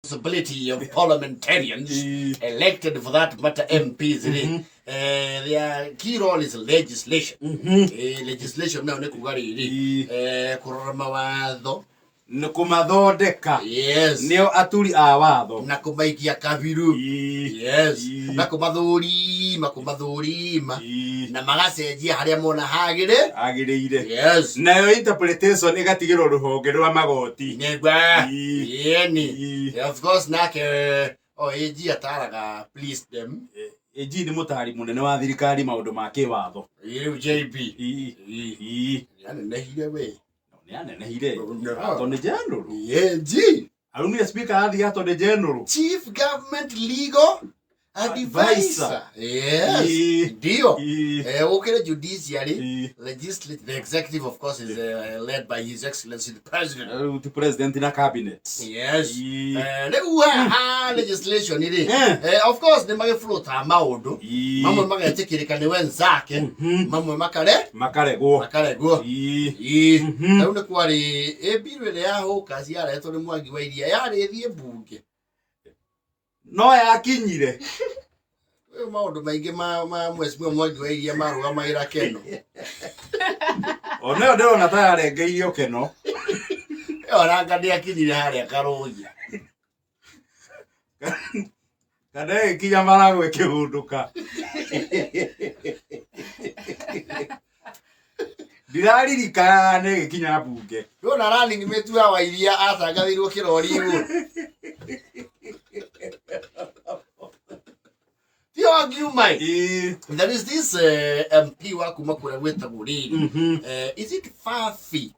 responsibility of parliamentarians elected for that matter MPs rĩ, their key role is legislation. Legislation nayo nĩ kuga rĩrĩ, kũrora mawatho. Nĩ kũmathondeka. Yes. Nĩo aturi a watho. Na kũmaikia kabiru. Yes. Na kũmathũrima, kũmathũrima, na magacenjia harĩa mona hagĩrĩ agĩrĩire. Yes. Nayo interpretation ĩgatigĩrwo rũhonge rwa magoti. Nĩgwa. Yeni. Of course nake o AG ataraga please them. AG nĩ mũtari mũnene wa thirikari maũndũ ma kĩwatho. Rĩu JB nĩanenehire we. Nĩ anenehire. No. Attorney General. AG. Arumire speaker athiĩ Attorney General. Chief Government Legal Advisor. Advisor. Yes. Ndio. Ukire judiciary, legislative, the executive of course is led by His Excellency the President. Rĩu ti president na cabinet. Yes. Rĩu haha legislation rĩ, of course nĩ magĩfloata maũndũ mamwe magetĩkĩrĩka nĩ wenzake, mamwe makare makaregwo. Makaregwo. Ĩĩ. Rĩu nĩ kwarĩ ĩ bill ĩrĩa ya hũka ciaretwo nĩ Mwangi wa Iria yarĩ ĩthiĩ mbunge. No yakinyire. Rĩu maũndũ maingĩ ma Mheshimiwa Mwangi wa Iria marũgamagĩra Keno. Ona ĩyo ndĩrona ta yarengeirio Keno. Ĩyo ranga ndĩakinyire harĩa karũgia. Kana ĩgĩkinya maragũ ĩkĩhũndũka. Ndiraririkana nĩ ĩgĩkinya mbunge. Ndona running mate wa Wairia atangathirwo kĩrori igũrũ. Ti wangiuma. There is this MP wa kuma kũrĩa gwĩtagwo rĩrĩ. Is it Fafi?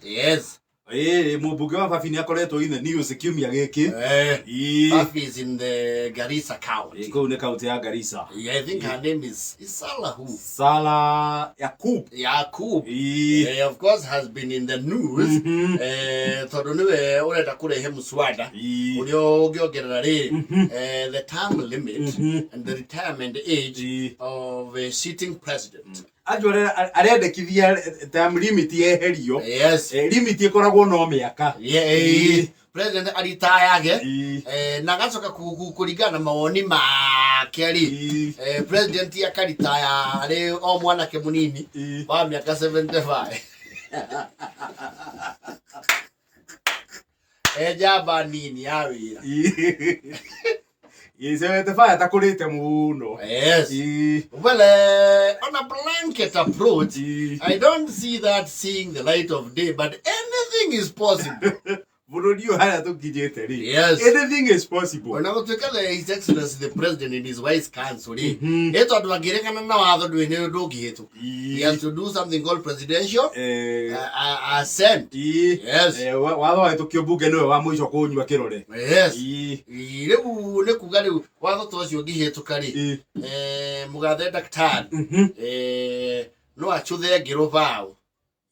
Yes. Ĩĩ, mũmbunge wa Fafi nĩ akoretwo in the news kiumia gĩkĩ. Fafi is in the Garissa County. Kũu nĩ kaunti ya Garissa. Yeah, I think her name is Salahu. Sala Yakub. Yakub. Of course has been in the news. Tondũ nĩwe ũrenda kũrehe mũswada ũrĩa ũngĩongerera rĩrĩ, the term limit and the retirement age of a sitting president. Anjo arendekithia term limit yeherio. Yes. Limit ĩkoragwo no mĩaka. Yeah, president aritayage, na agacoka kũringana na mawoni make rĩ, president akaritaya arĩ o mwanake mũnini wa mĩaka 75, e njamba nini ya wĩra. Ĩĩ, 75 takũrĩte mũno. Yes. Well, on a blanket approach, I don't see that seeing the light of day, but anything is possible. Bũrũri ũyũ harĩa tũkinyĩte rĩ, anything is possible. Ona gũtuĩka the His Excellency the President in his wise counsel rĩ, ĩ tondũ angĩregana na watho ndwĩ nĩ ndũngĩhĩtũka. He has to do something called presidential assent. Yes. Watho wahĩtũkio mbunge nĩwe wa mũico kũnyua kĩrore. Yes. Rĩu nĩ kuga rĩu watho ta ũcio ũngĩhĩtũka rĩ, mũgathe daktari no acũthe ngĩrũ bao.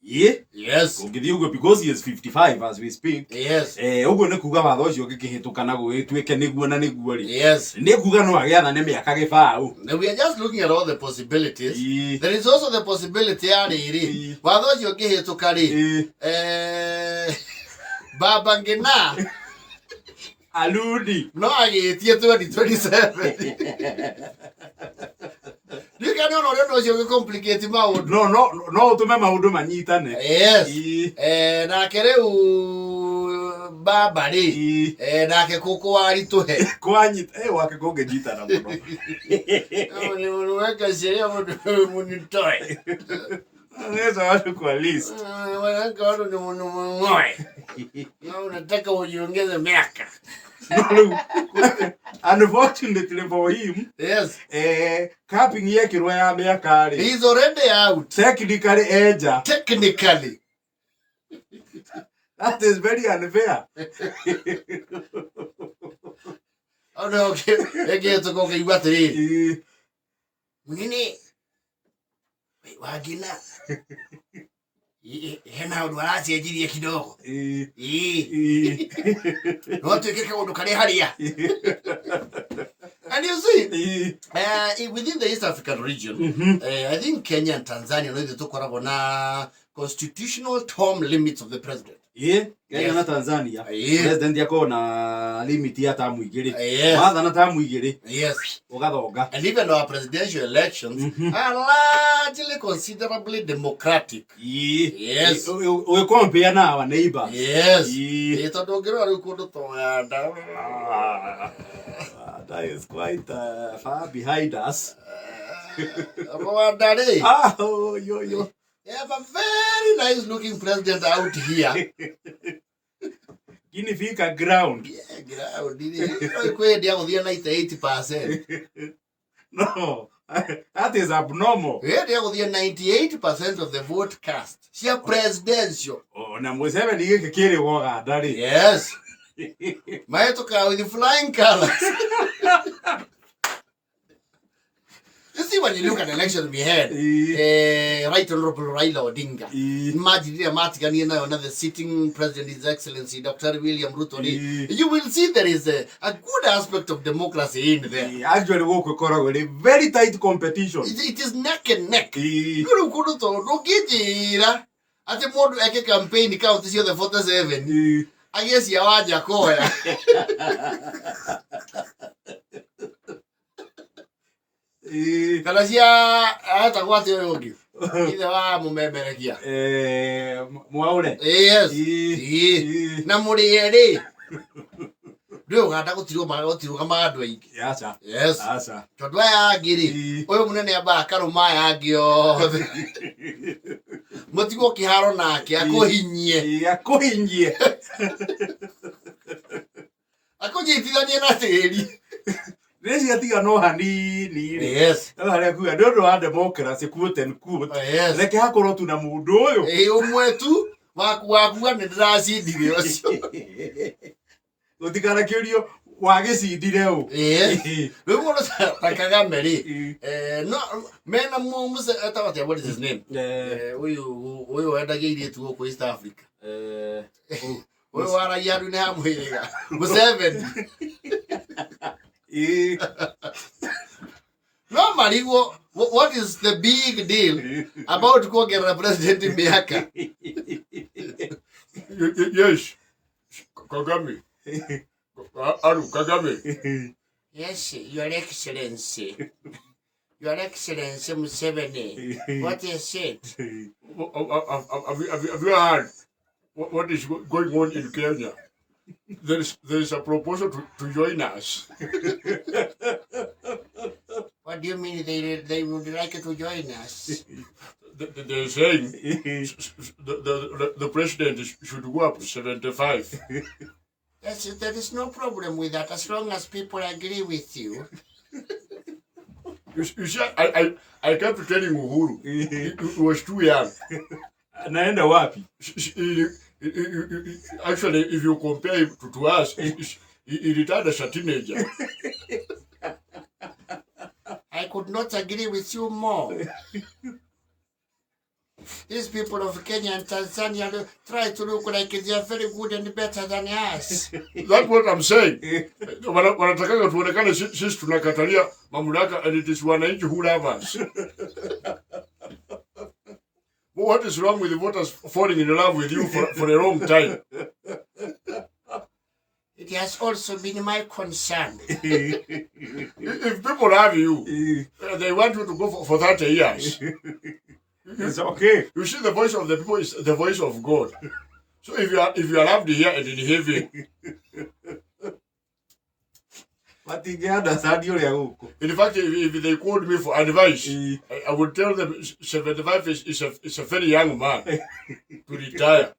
Yes. Ũngĩthiĩ ũguo because he is 55 as we speak. Ũguo nĩ kuga watho ũcio ũngĩkĩhĩtũka na gũgĩtuĩke nĩguo na nĩguo rĩ, nĩ kuga no agĩathane mĩaka gĩbaũ. Now we are just looking at all the possibilities. There is also the possibility ya rĩrĩ, watho ũcio ũngĩhĩtũka rĩ, Baba Ngina Aludi no agĩtie 2027. Ndiũĩ kana ona ũrĩa ũndũ ũcio ũgĩcomplicate maũndũ. No ũtũme maũndũ manyitane. Yes. Nake rĩu baba rĩ, nake kũkũ waritũhe. Kwanyita wake kũngĩnyitana mũno. Weka sheria mũndũ mũnitoe. Ongeza watu kwa list. Weka watu ni mng'oe. Na unataka ujiongeze miaka. No, rĩu, unfortunately for him, capping yekĩrwo ya mĩaka rĩ, He's already out. Technically enja. Technically. That is very unfair. Ona ĩngĩhĩtũka ũkĩigua atĩrĩrĩ, mũnene Wangina hena ũndũ aracenjirie kidogo. Ĩĩ. No tuĩke kaũndũ karĩ harĩa. And you see, within the East African region, I think Kenya and Tanzania no ithuĩ tũkoragwo na constitutional term limits of the president. Ĩ, Kenya Yes. na Tanzania Ĩ. president akorwo na limit ya tamu igĩrĩ. Yes. Wathana tamu igĩrĩ Yes. ũgathonga. And even our presidential elections are largely considerably democratic. Ĩ. Yes. Ũgĩcompare na our neighbors. Yes. Ĩ. Ĩ, tondũ ũngĩrora rĩu kũndũ ta Uganda. Ah, that is quite far behind us. Rwanda rĩ. Ah, oh, yo, yo. They have a very nice looking president out here. Guinea fika ground. Yeah, ground. Kwĩ hĩndĩ agũthiĩ 98%. No, that is abnormal. Hĩndĩ agũthiĩ 98% of the vote cast cia presidential. Oh, na Museveni gĩkĩ kĩrĩ Uganda rĩ. Yes. Mahĩtũkaga with flying colors. You see, when you look at the election we had, Ĩ. Right Honorable Raila Odinga, Ĩ. imagine rĩrĩa matiganie nayo na the sitting president, His Excellency Dr. William Ruto, rĩ, Ĩ. you will see there is a good aspect of democracy in there. Ĩ, actually gũkũ ĩkoragwo ĩrĩ very tight competition. It is neck and neck. Ĩ. Rĩu kũndũ tondũ ndũngĩnjĩra atĩ mũndũ eke campaign kaunti ciothe 47 Ĩ. agĩe cia Wanjakoya. Ĩ. Kana cia etagwo atĩ ũyũ ũngĩ ithe wa mũmemerekia. Eh, Mwaure. Yes. Ĩ. Ĩ. Ĩ. Na mũrĩ erĩ ndĩ Ũganda gũtirũgamaga andũ aingĩ. Aca. Yes. Aca. Tondũ aya angĩ rĩ, Ĩ. ũyũ mũnene ambaga akarũma aya angĩ othe, mũtigwo kĩharo nake akũhinyie. Ĩ, akũhinyie. Akũnyitithanie na tĩri. Nĩ ciatiga no hanini rĩ. Yes. Rĩu harĩa kuga nĩ ũndũ wa democracy, quote and quote. Yes. Reke hakorwo tu na mũndũ ũyũ. Ĩ, ũmwe tu wakuga nĩ ndĩracindire ũcio. Gũtikanakĩũrio wagĩcindire ũ. Yes. Rĩu mũndũ ta Kagame rĩ, Ĩ. no mena etagwo atĩa, what is his name? Eh, Ũyũ wendagia airĩtu gũkũ East Africa, eh, ũyũ waragia andũ-inĩ ha mũhĩrĩga, Museveni. Ĩ. No marigwo what is the big deal about kuongerera president mĩaka. Yes, Kagame. Aru Kagame. Yes, Your Excellency. Your Excellency Museveni, what is it? Have you heard what is going on in Kenya? There is a proposal to join us. What do you mean they would like to join us? They're saying the president should go up to 75. Yes, there is no problem with that as long as people agree with you. You see, I kept telling Uhuru, he was too young. Naenda wapi? Actually, if you compare him to us, he retired as a teenager. I could not agree with you more. These people of Kenya and Tanzania try to look like they are very good and better than us. That's what I'm saying. Wanatakaga tuonekane sisi tunakatalia mamlaka and it is wananchi who love us. But what is wrong with the voters falling in love with you for a long time? It has also been my concern. If people love you, they want you to go for 30 years. It's okay. You see, the voice of the people is the voice of God. So if you are loved here and in heaven, Matingĩ-understand ũrĩa gũkũ. In fact, if they called me for advice, Ĩ. I would tell them 75 is a very young man to retire.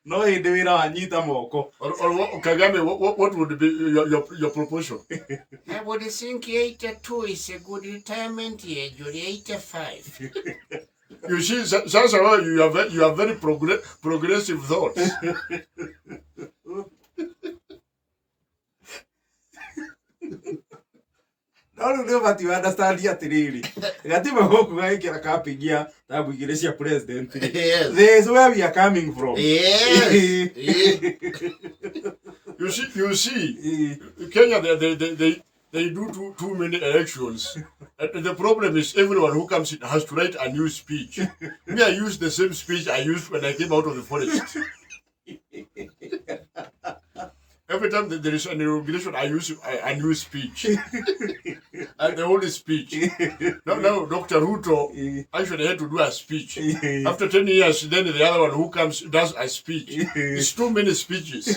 No hĩndĩ wĩra wanyita moko. Or what, Kagame, what would be your proposal? I would think 82 is a good retirement age, or 85. You see, sasa wewe you have very progressive thoughts. No rĩu nĩ ũbatiĩ understand atĩrĩrĩ, gatiba gũkũ gagĩkĩra capping ya tabu igĩrĩ cia president rĩ. Yes. This is where we are coming from. Yes. You see, Ĩ. Kenya, they do too many elections. And the problem is everyone who comes in has to write a new speech. Me, I use the same speech I used when I came out of the forest. Every time that there is an inauguration, I use a new speech. And the only speech. Now, Dr. Ruto actually had to do a speech. After 10 years, then the other one who comes does a speech. It's too many speeches.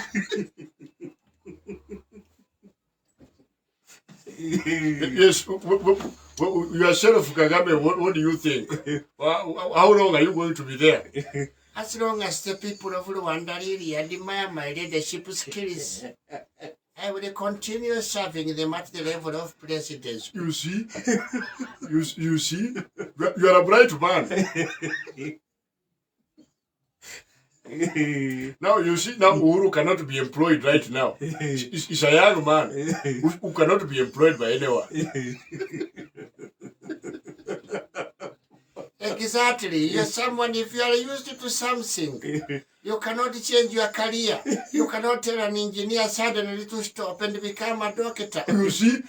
Yes, yourself, Kagame, what do you think? How long are you going to be there? As long as the people of Rwanda really admire my leadership skills, I will continue serving them at the level of presidency. You see? You see? You are a bright man. Now, you see, now Uhuru cannot be employed right now. He's a young man who cannot be employed by anyone. Exactly. You're someone, if you are used to something, you cannot change your career. You cannot tell an engineer suddenly to stop and become a doctor. You see,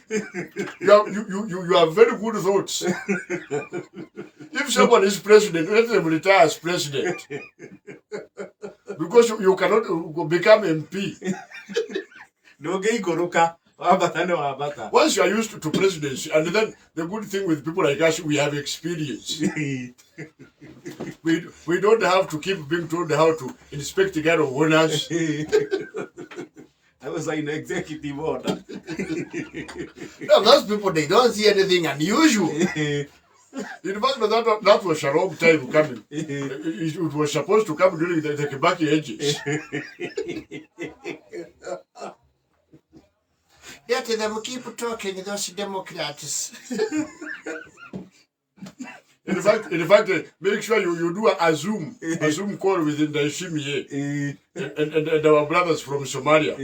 you have very good thoughts. If someone is president, let them retire as president. Because you cannot become MP. Ndũngĩikũrũka wambata nĩ wambata. Once you are used to presidency, and then the good thing with people like us, we have experience. We don't have to keep being told how to inspect the guard of owners. That was like an executive order. No, those people, they don't see anything unusual. In fact, that was a long time coming. It was supposed to come during the Kibaki ages. Let them keep talking, those Democrats. In fact, make sure you do a Zoom call with Ndayishimiye and our brothers from Somalia.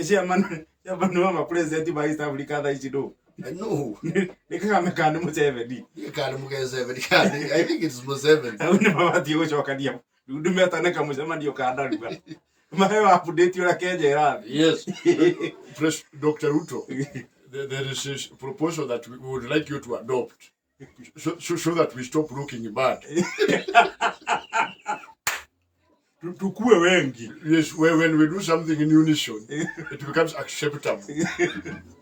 Chairman wa president wa East Africa thaa ici ndũ? No. Nĩ Kagame kana nĩ Museveni? Kana Museveni. I think it's Museveni. Hau nĩ mabatiĩ gũcokania. Rĩu ndĩmetane kamũcemanio ka narua. Maheo update ũrĩa Kenya ĩrathiĩ. Yes. Dr. Ruto, there is this proposal that we would like you to adopt so that we stop looking bad. Tukue wengi. Yes, when we do something in unison, it becomes acceptable.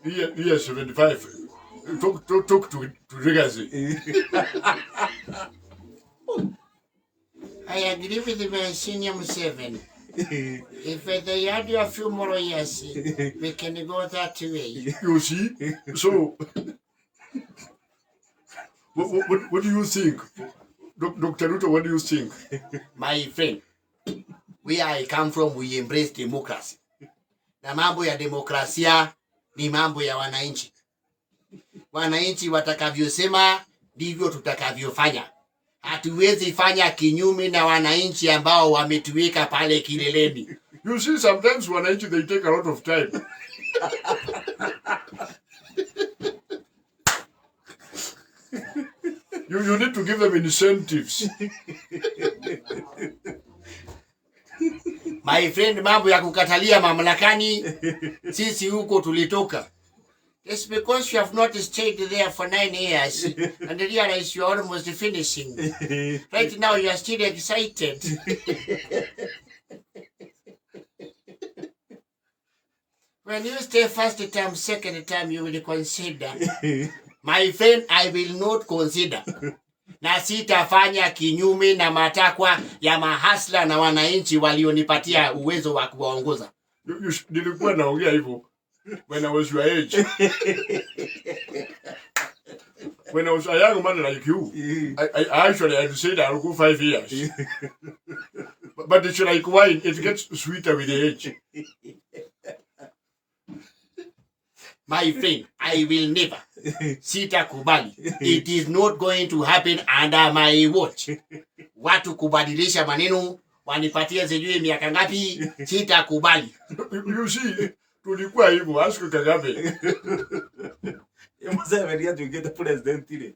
Year 75, talk to Rigathi. I agree with my senior Museveni. If they add a few more years, we can go that way. You see? So, what do you think? Dr. Ruto, what do you think? My friend, where I come from, we embrace democracy. Na mambo ya demokrasia ni mambo ya wananchi. Wananchi watakavyosema ndivyo tutakavyofanya. Hatuwezi fanya kinyume na wananchi ambao wametuweka pale kileleni. You see, sometimes wananchi, they take a lot of time. You need to give them incentives. My friend, mambo ya kukatalia mamlakani, sisi huko tulitoka. It's because you have not stayed there for 9 years and realize you are almost finishing. Right now you are still excited. When you stay first time, second time, you will consider. My friend, I will not consider. Na sitafanya kinyume na matakwa ya mahasla na wananchi walionipatia uwezo wa kuwaongoza. Nilikuwa naongea hivyo when I was your age. When I was a young man like you, I actually had said I'll go 5 years. But it's like wine, it gets sweeter with age. My friend, I will never. Sitakubali. It is not going to happen under my watch. Watu kubadilisha maneno, wanipatie sijui miaka ngapi, sitakubali. You see, tulikuwa hivyo, ask Kagame. Museveni atuĩkĩte president rĩ.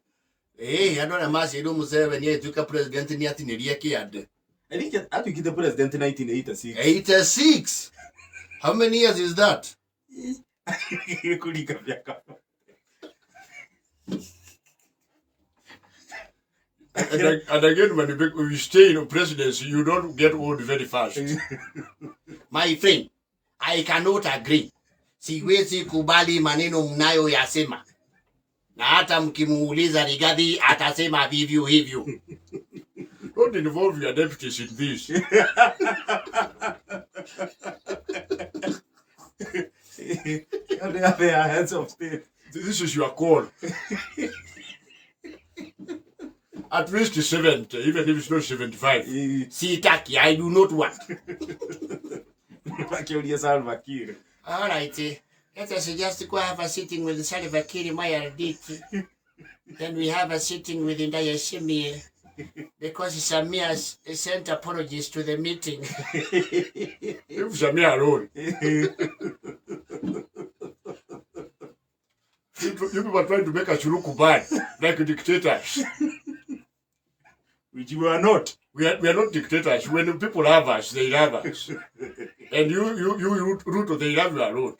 Andũ arĩa maciarirwo Museveni agĩtuĩka president nĩ atinĩrie kĩande. I think atuĩkĩte president 1986. 86? How many years is that? Kũringa mĩaka. And again, when you stay in presidency, you don't get old very fast. My friend, I cannot agree. Siwezi kubali maneno mnayo yasema, na hata mkimuuliza Rigathi atasema vivyo hivyo. Don't involve your deputies in this. They are heads of state. This is your call. At least 70, even if it's not 75. Sitaki, I do not want. Akĩũria Salva Kiir. All right, let us just go have a sitting with Salva Kiir Mayardit. Then we have a sitting with Ndayishimiye because Samia sent apologies to the meeting. Leave Samia alone. You people are trying to make us look bad, like dictators. Which we are not. We are not dictators. When people love us, they love us. And you Ruto, they love you a lot.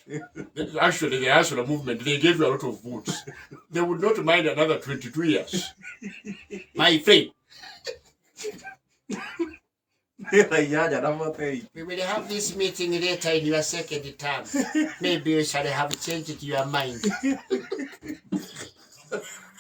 Actually, the Hustler movement, they gave you a lot of votes. They would not mind another 22 years. My friend, We will have this meeting later in your second term. Maybe you shall have changed your mind.